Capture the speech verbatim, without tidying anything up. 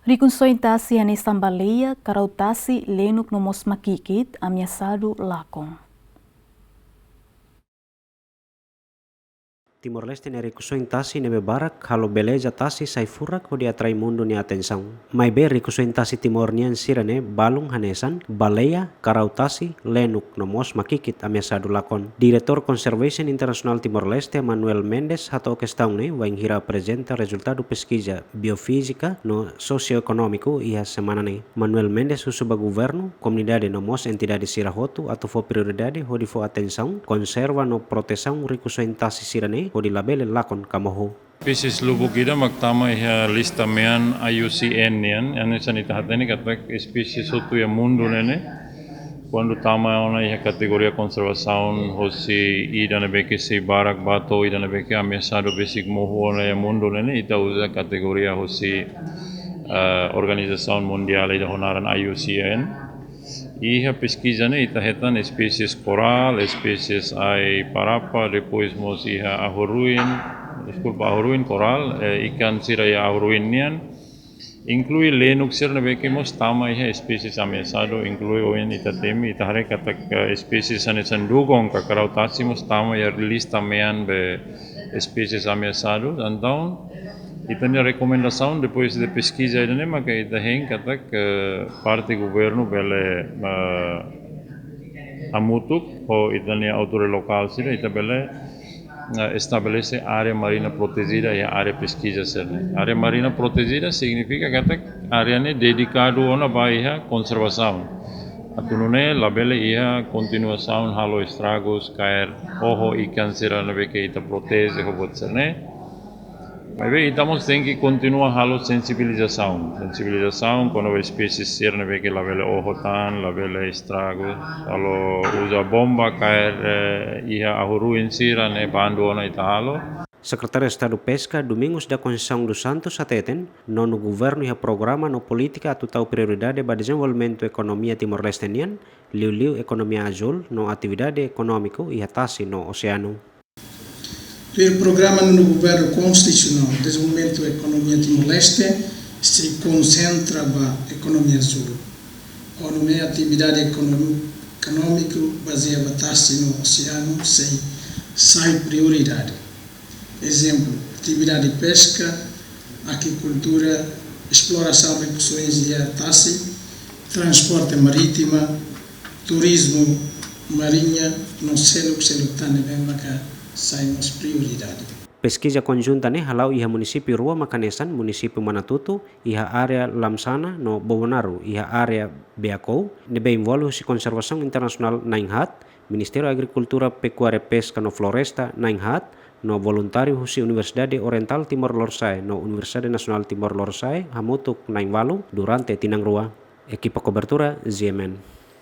Rikusoin tasi hanesan baleia, karau tasi, lenuk no mós makikit ameasadu lakon. Timor-Leste nia rikusoin tasi ne'ebé barak halo beleza tasi sai furak hodi atrai mundu nia atensaun. Maibé rikusoin tasi Timor nian sira-ne'e balun hanesan baleia, karau tasi, lenuk no mós makikit ameasadu lakon. Diretór Conservation International Timor-Leste, Manuel Mendes, hato'o kestaun ne'e wainhira aprezenta rezultadu peskiza biofízika no sosioekonómiku iha semana ne'e. Manuel Mendes husu ba governu, komunidade no mós entidade sira hotu atu fó prioridade hodi fó atensaun, konserva no protesaun rikusoin tasi sira-ne'e hodi labele lakon ka mohu. Espésies lubuk ida mak tama iha lista mean I U C N nian, hanesan ita hatene katak espésies hotu iha mundu ne'e ne'e. Kuandu tama ona iha kategoria konservasaun hosi ida ne'ebé ke sei barak ba to'o ida ne'ebé ke ameasadu besik mohu ona iha mundu ne'e ne'e, ita uza kategoria hosi, eh, organizasaun mundiál ida ho naran I U C N. Iha peskiza ne'e ita hetan espésies korál, espésies ai-parapa, depois mós iha ahu ruin, deskulpa, ahu ruin, korál, eh, ikan sira iha ahu ruin nian, inklui lenuk sira ne'ebé ke mós tama iha espésies ameasadu, inklui ohin ita temi, ita haree katak, eh, espésies hanesan dugong ka karau tasi mós tama iha lista mean be espésies ameasadu. Entaun, ita-nia rekomendasaun depois de peskiza ida-ne'e maka ita hein katak, eh, parte governu bele, eh, hamutuk ho ita-nia autoridade lokál sira, ita bele, eh, estabelese área marina protejida iha área peskiza sira-ne'e. Área marina protejida signifika katak área ne'e dedikadu ona ba iha konservasaun. Atu nune'e labele iha kontinuasaun halo estragus, kaer oho ikan sira ne'ebé ke ita proteje ho buat sira-ne'e. Maibé ita mós tenke kontinua halo sensibilizasaun. Sensibilizasaun kona-ba espésies sira ne'ebé ke labele oho tan, labele estragu. Halo uza bomba kaer, eh, iha ahu ruin sira-ne'e bandu ona ita halo. Sekretáriu Estadu Peska, Domingos da Conceição dos Santos, hateten, nonu governu iha programa no polítika atu tau prioridade ba dezenvolvimentu ekonomia Timor-Leste nian, liuliu ekonomia azúl no atividade ekonómiku iha tasi no oseanu. Tuir programa nonu governu konstitusionál, dezenvolvimentu ekonomia Timor-Leste sei konsentra ba ekonomia azúl. Ho nune'e atividade ekonom-, ekonómiku bazeia ba tasi no oseanu sei sai prioridade. Ezemplu, atividade peska, akikultura, esplorasaun rikusoin iha tasi, transporte marítima, turizmu mariña, no seluk-seluk tan ne'ebé maka sai mós prioridade. Peskiza konjunta ne'e hala'o iha munisípiu rua mak hanesan munisípiu Manatutu, iha área Lamsana, no Bobonaro, iha área Beakou, ne'ebé envolve husi konservasaun internasionál na'in haat, Ministériu Agrikultura, Pekuária, Peska no Floresta na'in haat, no voluntáriu husi Universidade Orientál Timor Lorosa'e no Universidade Nasionál Timor Lorosa'e hamutuk na'in ualu durante tinan rua. Ekipa kobertura, Z M N.